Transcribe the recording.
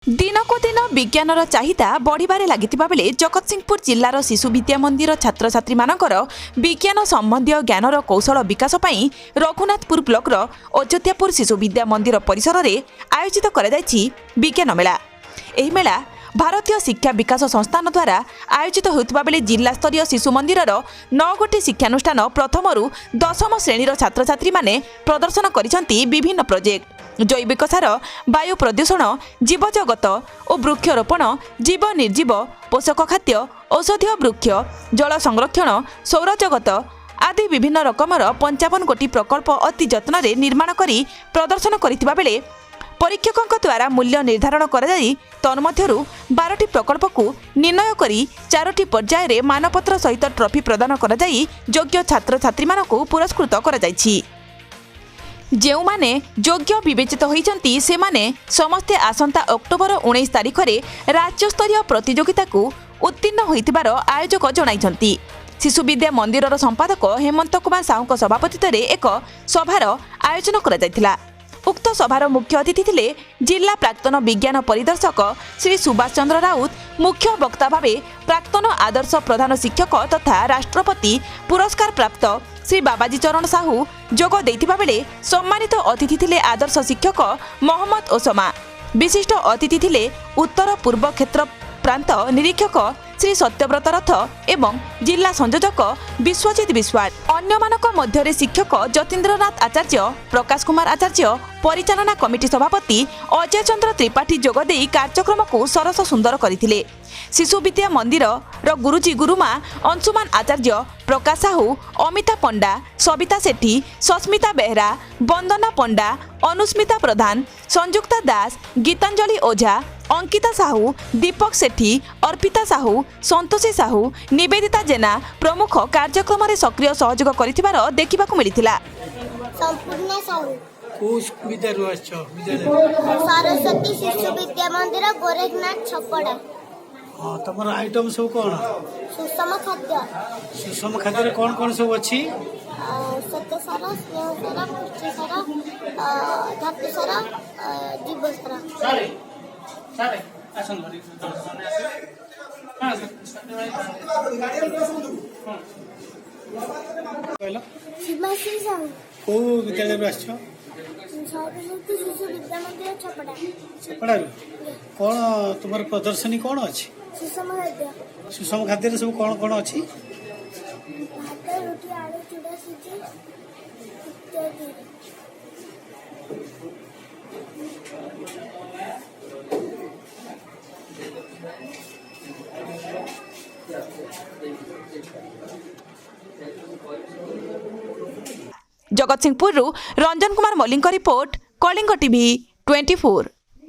ଦିନକୁ ଦିନ ବିଜ୍ଞାନର ଚାହିଦା ବଢ଼ିବାରେ ଲାଗିଥିବା ବେଳେ ଜଗତସିଂହପୁର ଜିଲ୍ଲାର ଶିଶୁ ବିଦ୍ୟା ମନ୍ଦିର ଛାତ୍ରଛାତ୍ରୀମାନଙ୍କର ବିଜ୍ଞାନ ସମ୍ବନ୍ଧୀୟ ଜ୍ଞାନର କୌଶଳ ବିକାଶ ପାଇଁ ରଘୁନାଥପୁର ବ୍ଲକର ଅଯୋଧ୍ୟାପୁର ଶିଶୁ ବିଦ୍ୟା ମନ୍ଦିର ପରିସରରେ ଆୟୋଜିତ କରାଯାଇଛି ବିଜ୍ଞାନ ମେଳା। ଏହି ମେଳା ଭାରତୀୟ ଶିକ୍ଷା ବିକାଶ ସଂସ୍ଥାନ ଦ୍ୱାରା ଆୟୋଜିତ ହେଉଥିବା ବେଳେ ଜିଲ୍ଲାସ୍ତରୀୟ ଶିଶୁ ମନ୍ଦିରର 9 ଗୋଟି ଶିକ୍ଷାନୁଷ୍ଠାନ ପ୍ରଥମରୁ 10ମ ଶ୍ରେଣୀର ଛାତ୍ରଛାତ୍ରୀମାନେ ପ୍ରଦର୍ଶନ କରିଛନ୍ତି ବିଭିନ୍ନ ପ୍ରୋଜେକ୍ଟ। ଜୈବିକ ସାର, ବାୟୁ ପ୍ରଦୂଷଣ, ଜୀବଜଗତ ଓ ବୃକ୍ଷରୋପଣ, ଜୀବ ନିର୍ଜୀବ, ପୋଷକ ଖାଦ୍ୟ, ଔଷଧୀୟ ବୃକ୍ଷ, ଜଳ ସଂରକ୍ଷଣ, ସୌରଜଗତ ଆଦି ବିଭିନ୍ନ ରକମର 55 ଗୋଟି ପ୍ରକଳ୍ପ ଅତି ଯତ୍ନରେ ନିର୍ମାଣ କରି ପ୍ରଦର୍ଶନ କରିଥିବା ବେଳେ ପରୀକ୍ଷକଙ୍କ ଦ୍ୱାରା ମୂଲ୍ୟ ନିର୍ଦ୍ଧାରଣ କରାଯାଇ ତନ୍ମଧ୍ୟରୁ 12ଟି ପ୍ରକଳ୍ପକୁ ନିର୍ଣ୍ଣୟ କରି ଚାରୋଟି ପର୍ଯ୍ୟାୟରେ ମାନପତ୍ର ସହିତ ଟ୍ରଫି ପ୍ରଦାନ କରାଯାଇ ଯୋଗ୍ୟ ଛାତ୍ରଛାତ୍ରୀମାନଙ୍କୁ ପୁରସ୍କୃତ କରାଯାଇଛି। ଯେଉଁମାନେ ଯୋଗ୍ୟ ବିବେଚିତ ହୋଇଛନ୍ତି, ସେମାନେ ସମସ୍ତେ ଆସନ୍ତା ଅକ୍ଟୋବର 19 ତାରିଖରେ ରାଜ୍ୟସ୍ତରୀୟ ପ୍ରତିଯୋଗିତାକୁ ଉତ୍ତୀର୍ଣ୍ଣ ହୋଇଥିବାର ଆୟୋଜକ ଜଣାଇଛନ୍ତି। ଶିଶୁ ବିଦ୍ୟା ମନ୍ଦିରର ସମ୍ପାଦକ ହେମନ୍ତ କୁମାର ସାହୁଙ୍କ ସଭାପତିତ୍ୱରେ ଏକ ସଭାର ଆୟୋଜନ କରାଯାଇଥିଲା। ଉକ୍ତ ସଭାର ମୁଖ୍ୟ ଅତିଥି ଥିଲେ ଜିଲ୍ଲା ପ୍ରାକ୍ତନ ବିଜ୍ଞାନ ପରିଦର୍ଶକ ଶ୍ରୀ ସୁଭାଷ ଚନ୍ଦ୍ର ରାଉତ। ମୁଖ୍ୟ ବକ୍ତା ଭାବେ ପ୍ରାକ୍ତନ ଆଦର୍ଶ ପ୍ରଧାନ ଶିକ୍ଷକ ତଥା ରାଷ୍ଟ୍ରପତି ପୁରସ୍କାର ପ୍ରାପ୍ତ ଶ୍ରୀ ବାବାଜୀ ଚରଣ ସାହୁ ଯୋଗ ଦେଇଥିବା ବେଳେ ସମ୍ମାନିତ ଅତିଥି ଥିଲେ ଆଦର୍ଶ ଶିକ୍ଷକ ମହମ୍ମଦ ଓସମା। ବିଶିଷ୍ଟ ଅତିଥି ଥିଲେ ଉତ୍ତର ପୂର୍ବ କ୍ଷେତ୍ର ପ୍ରାନ୍ତ ନିରୀକ୍ଷକ ଶ୍ରୀ ସତ୍ୟବ୍ରତ ରଥ ଏବଂ ଜିଲ୍ଲା ସଂଯୋଜକ ବିଶ୍ୱଜିତ ବିଶ୍ୱାଳ। ଅନ୍ୟମାନଙ୍କ ମଧ୍ୟରେ ଶିକ୍ଷକ ଯତୀନ୍ଦ୍ରନାଥ ଆଚାର୍ଯ୍ୟ, ପ୍ରକାଶ କୁମାର ଆଚାର୍ଯ୍ୟ, ପରିଚାଳନା କମିଟି ସଭାପତି ଅଜୟ ଚନ୍ଦ୍ର ତ୍ରିପାଠୀ ଯୋଗଦେଇ କାର୍ଯ୍ୟକ୍ରମକୁ ସରସ ସୁନ୍ଦର କରିଥିଲେ। ଶିଶୁ ବିଦ୍ୟା ମନ୍ଦିରର ଗୁରୁଜୀ ଗୁରୁମା ଅଂଶୁମାନ ଆଚାର୍ଯ୍ୟ, ପ୍ରକାଶ ସାହୁ, ଅମିତା ପଣ୍ଡା, ସବିତା ସେଠୀ, ସସ୍ମିତା ବେହେରା, ବନ୍ଦନା ପଣ୍ଡା, ଅନୁସ୍ମିତା ପ୍ରଧାନ, ସଂଯୁକ୍ତା ଦାସ, ଗୀତାଞ୍ଜଳି ଓଝା, ଅଙ୍କିତା ସାହୁ, ଦୀପକ ସେଠୀ, ଅର୍ପିତା ସାହୁ, ସନ୍ତୋଷୀ ସାହୁ, ନିବେଦିତା ଜେନା ପ୍ରମୁଖ କାର୍ଯ୍ୟକ୍ରମରେ ସକ୍ରିୟ ସହଯୋଗ କରିଥିବାର ଦେଖିବାକୁ ମିଳିଥିଲା। ସମ୍ପୂର୍ଣ୍ଣା ସାହୁ। କୋଉ ବିଦ୍ୟାଳୟରୁ ଆସିଛ ବିଦ୍ୟାଳୟ? ସରସ୍ୱତୀ ଶିଶୁ ବିଦ୍ୟା ମନ୍ଦିର, ଗୋରେଖନାଥ, ଛପଡ଼ା। ହଁ, ତମର ଆଇଟମ୍ ସବୁ କ'ଣ? ସୁଷମ ଖାଦ୍ୟ। ସୁଷମ ଖାଦ୍ୟରେ କ'ଣ କ'ଣ ସବୁ ଅଛି? ଶ୍ୱେତସାର, ସ୍ନେହସାର, ପୁଷ୍ଟିସାର, ଧାତୁସାର, ଜୀବସାର। ସାର୍, ଆସନ୍ତୁ। ହଁ। କହିଲ। ସୀମାଶ୍ରୀ ସାହୁ। କୋଉ ବିଦ୍ୟାଳୟରୁ ଆସିଛ? ସରସ୍ୱତୀ ଶିଶୁ ବିଦ୍ୟା ମନ୍ଦିର, ଛପଡ଼ା। ଛପଡ଼ାରୁ। କ'ଣ ତୁମର ପ୍ରଦର୍ଶନୀ କ'ଣ ଅଛି? ସୁଷମ ଖାଦ୍ୟ। ସୁଷମ ଖାଦ୍ୟରେ ସବୁ କ'ଣ କ'ଣ ଅଛି? ଭାତ, ରୁଟି, ଆଳୁ, ଚୁଡ଼ା ସିଝି ଇତ୍ୟାଦି। ଜଗତସିଂହପୁରରୁ ରଞ୍ଜନ କୁମାର ମଲ୍ଲିକଙ୍କ ରିପୋର୍ଟ, କଳିଙ୍ଗ ଟିଭି 24।